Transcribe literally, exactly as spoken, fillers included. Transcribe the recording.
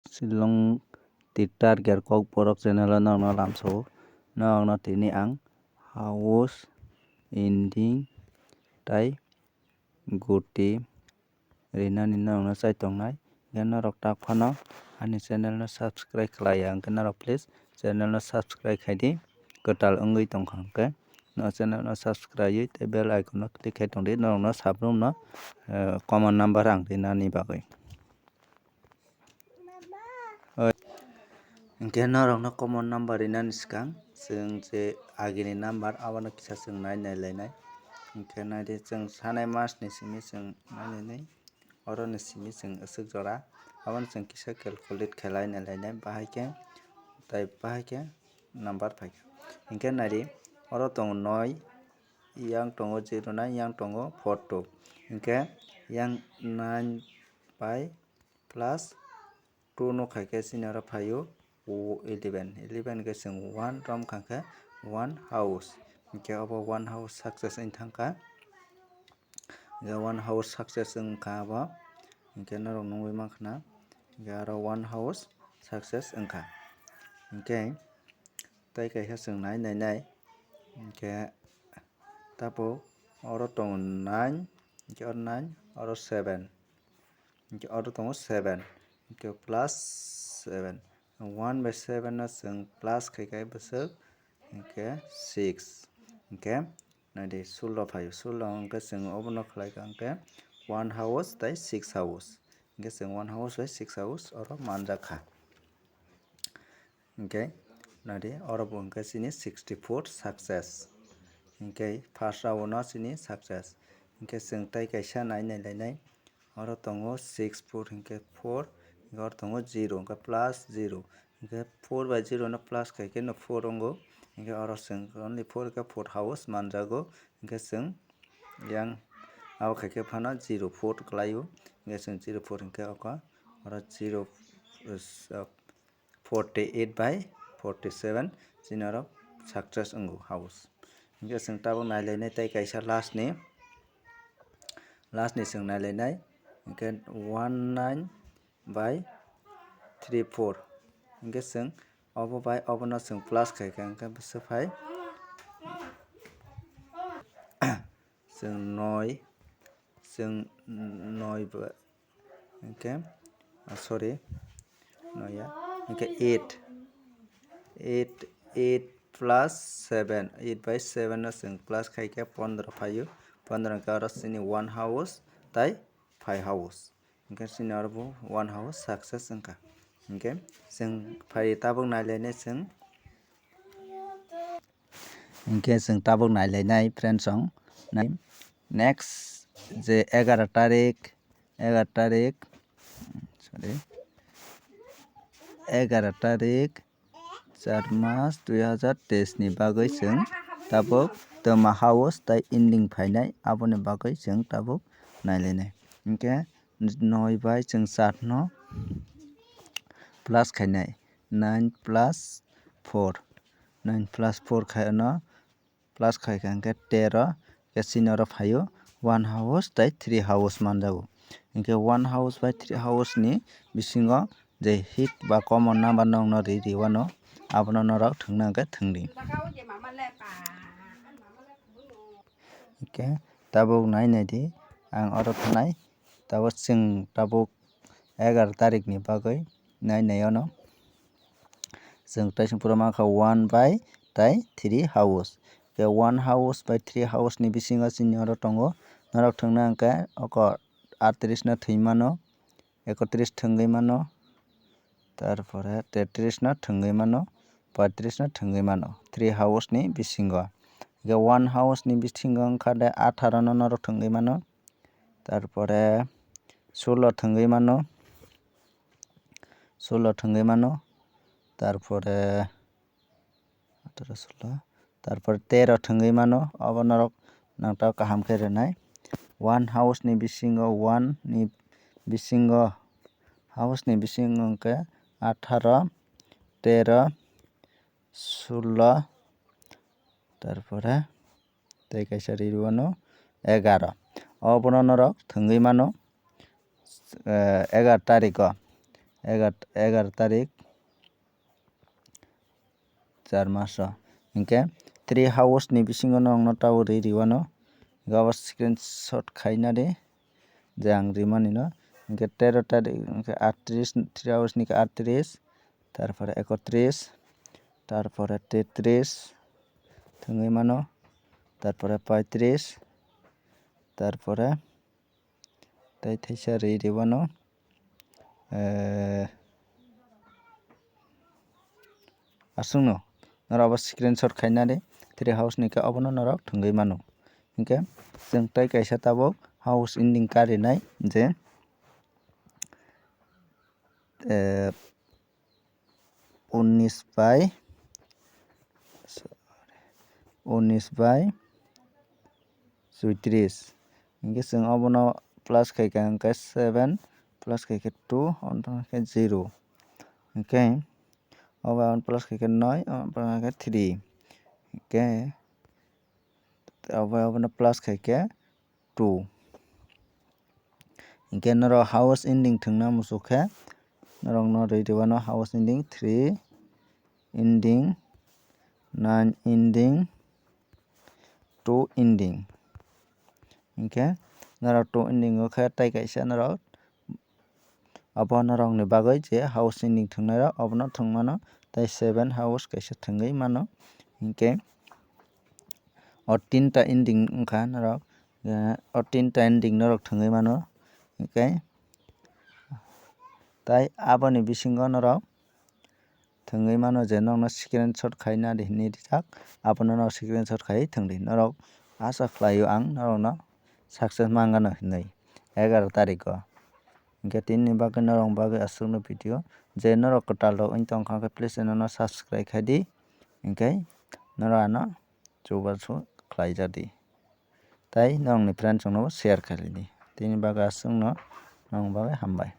Shillong Tirtharkar Kokborok channel o norokno lamsao. Norokno tini ang house, ending, tai guti rinani norokno chai tongnai. Hwnkhe norok tak phano ani channel no subscribe khlai ya, hwnkhe norok please channel no subscribe khai di. Kwtal wngwi tongkha hwnkhe no channel no subscribe tei bell icon no click khai tongdi. Norokno sabrum no, eh, common number ang rinani bagwi. Oi. Hwnkhe norokno common number rinani swkang chwng je agini number abono kisa chwng nai nai lainai. Hwnkhe naidi chwng sanai masni simi chwng nai lainai. Oroni simi chwng aswk jora. Abono chwng kisa calculate khe lai nai lainai. Bahai khe, tai bahai khe number phaikha. Hwnkhe naidi oro tongo noi, yang tongo zero nine, yang tongo four two. Hwnkhe yang nine bai plus two no khai khe chini oro phaio eleven. Eleven khe chwng one rom kha khe one house. Hwnkhe obo one house success wng thang kha. Hwnkhe one house success wng kha abo. Hwnkhe norok nugwi mankha na. Hwnkhe aro one house success wng kha. Hwnkhe tei kaisa chwng nai nai nai. Hwnkhe tabuk oro tongo nine, hwnkhe oro nine, oro seven. Hwnkhe oro tongo seven, hwnkhe plus seven. One bai seven no chwng plus khai khai bwswk, hwnkhe six. Hwnkhe naidi sullo phaio, sullo hwnkhe chwng obono khlai kha hwnkhe one house tei six house. Hwnkhe chwng one house bai six house oro manjak kha. Hwnkhe naidi oro bo hwnkhe chini sixty four success. Hwnkhe first round no chini success. Hwnkhe chwng tei kaisa nai nai lainai. Oro tongo six four hwnkhe four, hwnkhe oro tongo zero, hwnkhe plus zero. Hwnkhe four bai zero no plus khai khe no four wngo. Hwnkhe oro chwng only four khe four house manjago. Hwnkhe chwng yang abo khai khe phano zero four kwlaio. Hwnkhe chwng zero four hwnkhe oko oro zero, uh, forty eight by forty seven chini oro success wngo house. Hwnkhe chwng tabuk nai lainai tei kaisa last ni, last ni chwng nai lainai hwnkhe one nine by three four. Hwnkhe chwng obo bai obono chwng plus khai kha, hwnkhe bwswk phai chwng noi, chwng noi ba, hwnkhe, ah, sorry, noya, hwnkhe eight, eight, eight plus seven, eight by seven no chwng plus khai khe pondro phaio, pondro hwnkhe oro chini one house tai five house, hwnkhe chini oro bo one house success wngkha, hwnkhe chwng phai tabuk nai lainai chwng. Hwnkhe chwng tabuk nai lainai friends song. Nai-, next je egaroh tarik, egaroh tarik, sorry, egaroh tarik, char mas dui hajar teis ni bagwi chwng tabuk twma house tai ending phainai, aboni bagwi chwng tabuk nai lainai. Hwnkhe noi bai chwng char no plus khainai, nine plus four, nine plus four khai no plus khai kha hwnkhe tero, hwnkhe chini oro phaio one house tai three house manjago. Hwnkhe one house bai three house ni bisingo je hit ba common number nokno ri ri wano, abono norok thwngna hwnkhe thwngdi. Hwnkhe tabuk nai naidi, ang oro thanai, tabuk chwng tabuk egaroh tarik ni bagwi nai nai ono. Chwng tei chwng pura mankha one bai tai three house. Khe one house bai three house ni bisingo chini oro tongo. Norok thwngna hwnkhe oko atris no thwi mano, ekotris thwngwi mano, tarpore tetris no thwngwi mano, poitris no thwngwi mano. Three house ni bisingo. Khe one house ni bisingo wngkha de atharo no norok thwngwi mano. Tarpore sullo thwngwi mano, sullo thwngwi mano, tarpore atharo sullo, tarpore tero thwngwi mano, obo norok nangta kaham khe rwnai. One house ni bisingo, one ni bisingo, house ni bisingo hwnkhe atharo, tero, sullo, tarpore tei kaisa ri rwano egaroh. Obono norok thwngwi mano, eh, egaroh tarikh o. egar-, egar tarik char maso. Hinkhe three house ni bisingo norokno tabuk rwi rwano. Hinkhe abo screenshot khaina di je ang rimani no. Hinkhe tero tarik hinkhe aatris, three house ni khe aatris, tarpore ekotris, tarpore tetris thwngwi mano, tarpore paitris, tarpore tei theisa rwi rwano, eh, aswkno norok abo screenshot khaina di, three house ni khe obono norok thwngwi mano. Hinkhe chwng tei kaisa tabuk house ending karinai je, eh, unis bai, unis bai choitris. Hinkhe chwng obono plus khaikha hinkhe seven plus khaikhe two, omo wngkha khe zero. Hinkhe obo plus khaikhe noi, obo plus khaikhe three. Hinkhe obo, obono plus khaikhe two. Hinkhe norok house ending thwngna muchuk khe norokno rwi rwano house ending three ending, nine ending, two ending. Hinkhe norok two ending o khe tei kaisa norok abo norokni bagwi je house ending thwngnairok obono thwngmano tei seven house kaisa thwngwi mano. Hinkhe o tinta ending wngkha norok, eh, o tinta ending norok thwngwi mano. Hinkhe tai aboni bisingo norok thwngwi mano je nokno screenshot khaina di hinwi rijak, abono norok screenshot khaiwi thwng di. Norok asa khlaio ang norokno success mangano hinwi egaroh tariko. Hinkhe tinini bagwi norokni bagwi aswkno video, je norok kwtal rok wng tongkha khe please channel no subscribe khai di, hinkhe norok ano chubachu khlai ja di. Tai norokni friends rokno bo share khai di. Tini bagwi aswkno norokni bagwi hambai.